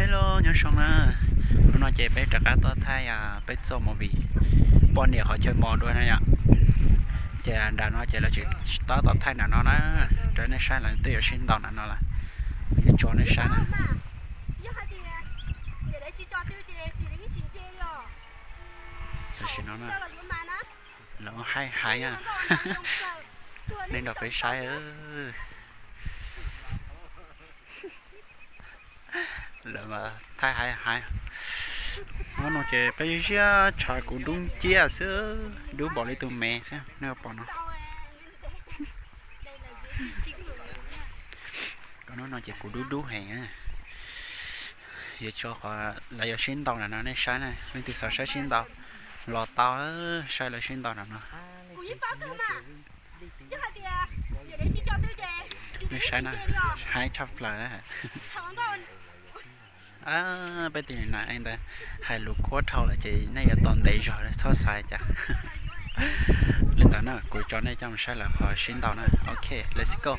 Hello, nyob zoo na. Hnub no ces peb rov qab tuaj thaij peb txoj movie poj niam qhov chaw mos dua na yom. Ces nram no ces lawv tsis tab tom thaij nram no na, rau nej saib lawv twb yuav sib ntaus nram no lawm. Yuav tso nej saib na. Tam sim no na, lawv haib haib na, nej nrog peb saib. Lawv mas thaij haib haib. Hnub no ces peb ziab tshav kuv dub nciab xwb, dub npaum li tus me xwb nej pom no. Hnub no ces kuv dub dub heev. Yuav tso qhov lawv yuav sib ntaus nram no nej saib na, leej twg xav saib sib ntaus los tau, saib lawv sib ntaus nram no. Nej saib na, haib tshaj plaws na. Peb tus niam ntawd hais lus khuab dhau lawm ces nej yuav tos ntev zog txhob xav cas. Li ntawd na, kuv tso nej coj mus saib lawv qhov sib ntaus na. Ok, let's go.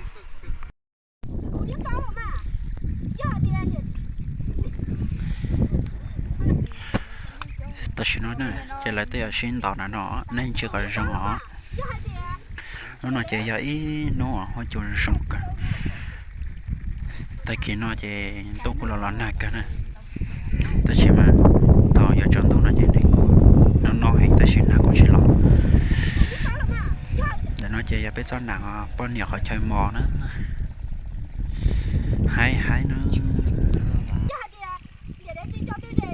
Tam sim no na, ces lawv twb yuav sib ntaus nram no, nej ntsia kom zoo os. Hnub no ces yog ib hnub huab cua zoo kawg. Tag kis no ces ntuj kuj los los nag kawg na. Tab sis mas thaum yuav tsaus ntuj no ces nws kuj no no heev tab sis nag kuj tsis los. Ntawm no ces yog peb txoj nam poj niam qhov chaw mos na. Haib haib na. Ntau kiag, ntau kiag.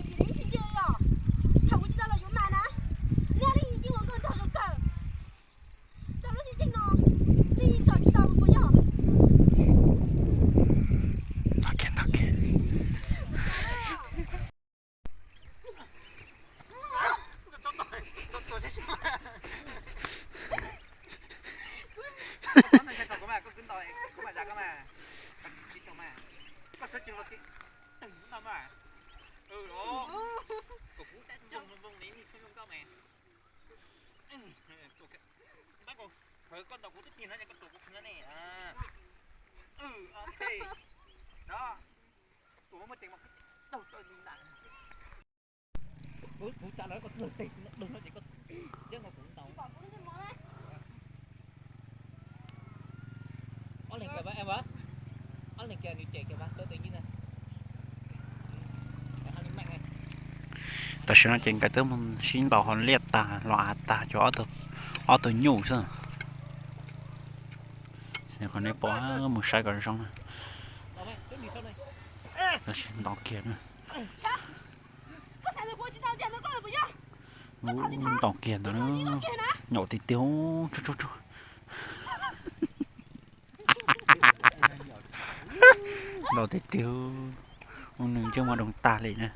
Koj ntaus kuv twb tiag no, koj tuam kuv khwv ne. Ok. Tus muaj tsev mas kuv taug taw li ntawd. Kuv tsa lawv koj tus tes dog no ces koj ntsab nkaus kuv ntaus. Ob leeg kiag, ob leeg kiag nws cem kiag, taw tes nyiab na. Tam sim no ces nkawd twb mus sib ntaus hauv liaj tag los av tag, cov ob tug nyuj xwb. Qhov nej pom, mus saib kom zoo na. Tam sim ntaus kiag na. Ntaus kiag ntawd na. Nyaum tiag tiag. Ntaus tiag tiag. Ua nws ntsej muag doog tag li na.